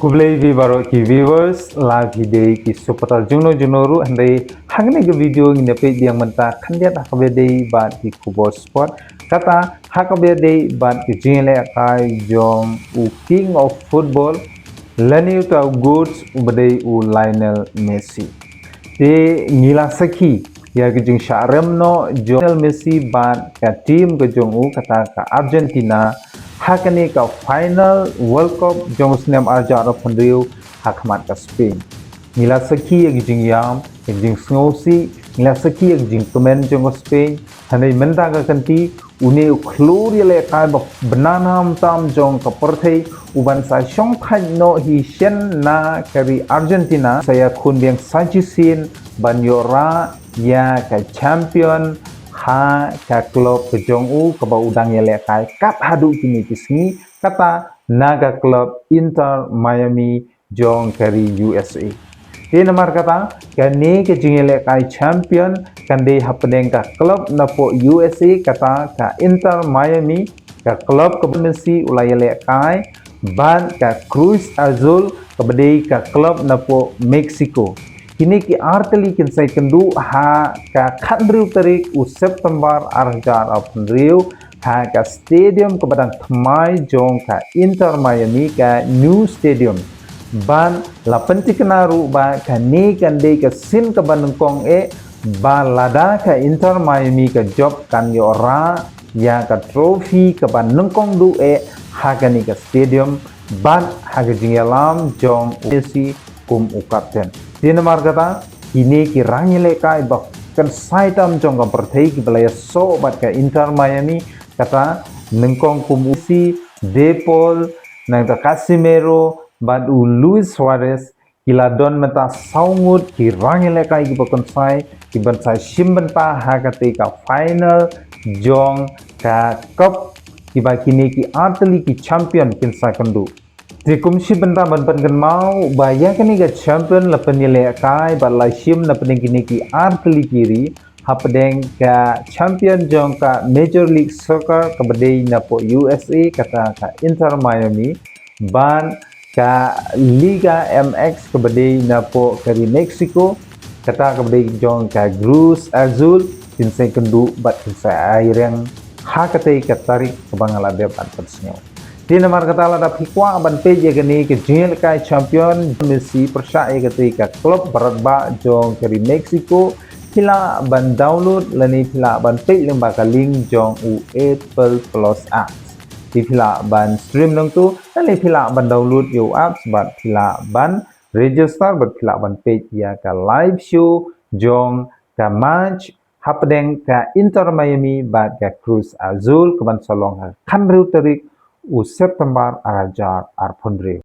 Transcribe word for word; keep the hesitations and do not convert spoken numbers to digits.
Khublei ïa phi baroh ki viewers, la phi dei ki supporter jong no jong no ruh, hynrei hangne ka video ngin ïa peit biang mynta khyndiat ha kaba dei bad ki khubor sport. Kata ha kaba dei bad ki jingïalehkai jong u King of Football, lane uta u GOAT uba dei u Lionel Messi. Te ngi la sakhi ïa ka jingshah rem noh jong Lionel Messi bad ka team ka jong u, kata ka Argentina, ha kane ka final World Cup jong u snem arhajar arphew hynriew ha khmat ka Spain. Ngi la sakhi ïa ka jingïam, ïa ka jingsngewsih, ngi la sakhi ïa ka jingkmen jong ka Spain, hynrei mynta ka kynti, une u khlur ïalehkai ba bnanam tam jong ka pyrthei, u ban sa shongthait noh hi shen na ka ri Argentina, sa ïakhun biang sa shisien ban ïoh rah ïa ka champion ha ka club ka jong u kaba u dang ïalehkai kat haduh kine ki sngi, kata na ka club Inter Miami jong ka ri U S A. Te namar kata, kane ka jingïalehkai champion kan dei hapdeng ka club napoh U S A, kata ka Inter Miami, ka club kaba Messi u la ïalehkai, bad ka Cruz Azul kaba dei ka club napoh Mexico. Kine ki artylli kin sa ïakynduh ha ka khathynriew tarik u September arhajar arphew hynriew, ha ka stadium kaba dang thymmai jong ka Inter Miami, ka new stadium. Bad la pynthikna ruh ba kane kan dei ka sien kaba nyngkong eh ba lada ka Inter Miami ka jop kan ïoh rah ïa ka trophy kaba nyngkong duh eh ha kane ka stadium bad ha ka jingïalam jong u Messi kum u captain. Te namar kata, kine ki rangïalehkai ba kynsai tam jong ka pyrthei kiba la ïasoh bad ka Inter Miami, kata nyngkong kum u Messi, De Paul, nangta Casemiro bad u Luis Suarez, ki la don mynta saw ngut ki rangïalehkai kiba kynsai, kiban sa shim bynta ha katei ka final jong ka cup, kiba kine ki artylli ki champion kin sa kynduh. Te kum shi bynta ban pynkynmaw ba ïa kane ka champion la pynïalehkai bad la shim na pdeng kine ki artylli ki ri, hapdeng ka champion jong ka Major League Soccer kaba dei napoh U S A, kata ka Inter Miami, bad ka Liga M X kaba dei napoh ka ri Mexico, kata kaba dei jong ka Cruz Azul, kin sa ïakynduh bad kin sa ïaireng ha katei ka tarik kaba nga la dep ban pynsngew. Te namar kata, lada phi kwah ban peit ïa kane ka jingïalehkai champion Messi pyrshah ïa katei ka club baroh ba jong ka ri Mexico, phi lah ban download lane phi lah ban peit lyngba ka link jong u Apple Plus apps. Te phi lah ban stream nangtu lane phi lah ban download ïa u apps bad phi lah ban register bad phi lah ban peit ïa ka live show jong ka match hapdeng ka Inter Miami bad ka Cruz Azul kaban sa long ha ka khathynriew tarik u September arhajar arphew hynriew.